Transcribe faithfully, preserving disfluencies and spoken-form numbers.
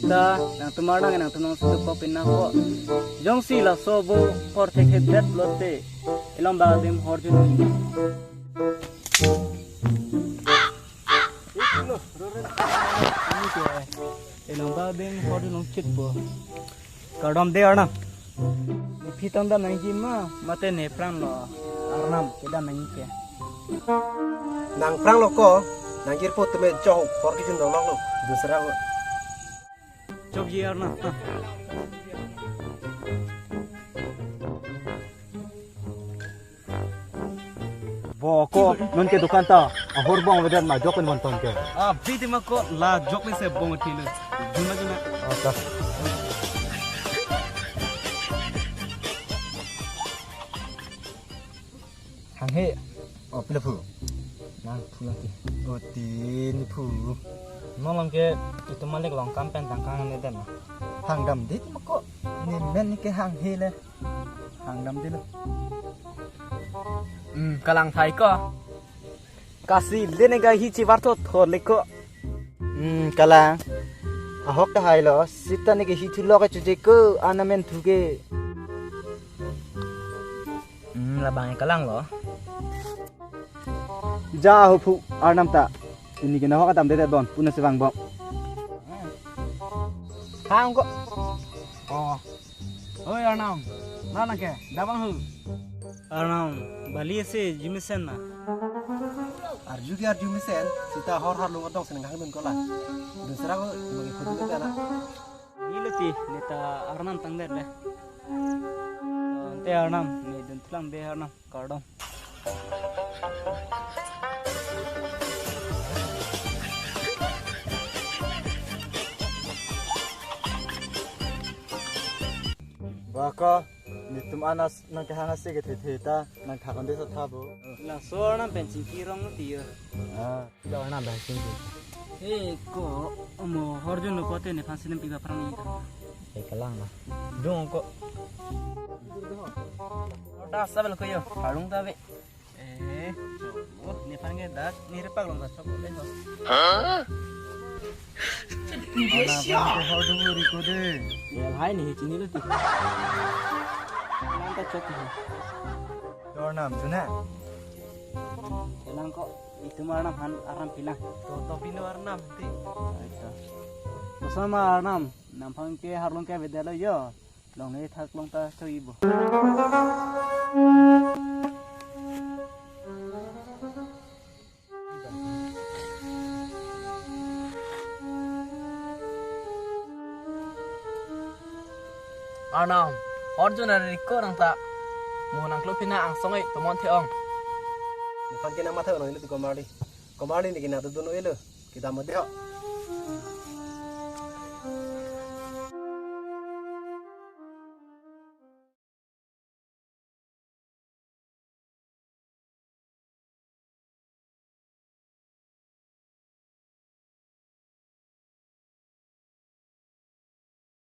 Ta, nangtum arnam, nangtum nangsutup pina ko. Jongsi laso vo apor thekthedet pulote, ilong bang adim horjun. Ilong bang adim horjun longchit po. Kardom de arnam. Nephi tangdam nangji ma, mate ne aphrang lo arnam kedam nangji ke. Nang aphrang lo ko, nang jirpo tame chok, hor kejun dong lo, dusra lo. Chokji arnam. Vo ko, non ke dukan ta ahor bong avedet ma, jok pen bonton ke. Ah, piti ma ko, la jok pen si bong thilo. Jun ma jun ma. Ata. Hanghe. O, pilo phu? Nangphu lagi. O, tin phu. Non along ke itum malik along kam pen tangka ne den. Hang damde ma ko. Ne men ke hanghe le. Hang damde lo. Hmm, kalang thai ko. Kasi le ne ga hi chivar tho tho le ko. Hmm, kalang. Ahok ta hai lo, sita ne ke hi thu lo ke chuje ko, arnam men thu ke. Hmm, labang kalang lo. Ja ho phu arnam ta. Pini ke nahok adam de don, puna si vang bom. Hang ko. Oh. Oi arnam, nana ke, dabang hu. Arnam, bali si arju mesen na. Arju ke arju mesen, sita hor hor lung adong seneng hang dun ko la. Dusra ko, magi photo ke na. Ilo ti, neta arnam tangdet le. Ante arnam, ne dun thulang de arnam, kardom. Vo ko, netum anas nang kehang asi kethe the ta, nang thakon de sa tha vo. Laso arnam pen chingki rong ti yo. Ah, ilo arnam pen chingki. Eh, ko, omo horjun lo ko te nephan sinem piba prang ni ta. Eh, kalang na. Dung ko. Dak sabel ko yo, harung ta ve. Eh, chok. Oh, nephan ke dak, ne repak long ta chok le ho. Hah? Ala bang ke hor dum ri ko de. Ya, hai ne chini lo ti. Lang ta chok ho. Ilo arnam tu na. Kelang ko, itum arnam han arnam pilang. To, to pilo arnam ti. Aita. Kosama arnam, nampang ke harlung ke beda lo yo. Longle thak long ta choi bo. Arnam, horjun ari ko nang ta. Mo nang klo pina angsong ai tomon the ong. Nephan ke nang matha nang ilo ti komar di. Komar di ne ke na dun ilo. Kedam de ho.